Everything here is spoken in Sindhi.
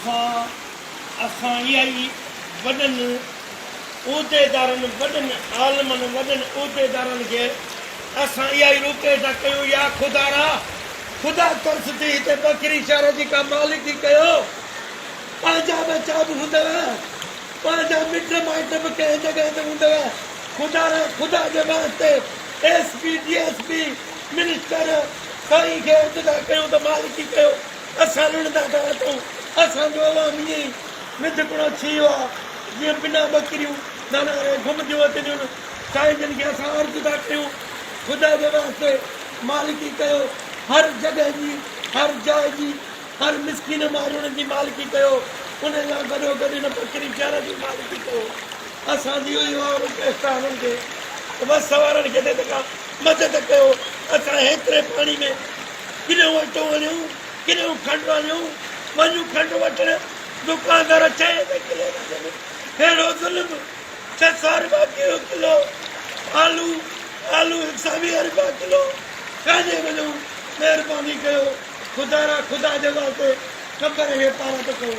اسان اسان اها ئي وڏن عهديدارن وڏن عالمن وڏن عهديدارن کي اسان اها ئي رڪويسٽ ٿا ڪيون يا خدارا خدا ترس ٿي هتي بکري شهر جي ڪا مالڪي ڪيو پنهنجا ٻچا به هوندؤ پنهنجا مٽ مائٽ به ڪنهن جڳهه تي هوندؤ خدارا خدا جي واسطي S P D S P minister سائين کي عرض ٿا ڪيون ته مالڪي ڪيو اسان لڙندا ٿا وتون اسان جو عوام ائين ئي نڌڪڻو ٿي ويو آ جيئن بنا ٻڪريون ڌناري گهمنديون وتنديون سائين جن کي اسان عرض ٿا ڪيون خدا جي واسطي مالڪي ڪيو هر جڳهه جي هر جاء جي هر مسڪين ماريوڻ جي مالڪي ڪيو ان سان گڏو گڏ هن ٻڪري شهر جي مالڪي ڪيو اسان جي اهو ئي رڪويسٽ آ هنن کي ته وس وارن کي ته ڪا مدد ڪيو اسان هيتري پاڻي ۾ ڪڏهن اٽو آڻيون ڪڏهن کنڊ آڻيون وڃون کنڊ وٺڻ دڪاندار چئين رپئي ڪلو ٿا ڏين ههڙو ظلم 600 رپيا ڪيو ڪلو آلو آلو 120 رپيا ڪلو ڪاڏي وڃون مهرباني ڪيو خدارا خدا جي واسطي قبر کي پارت ڪيو.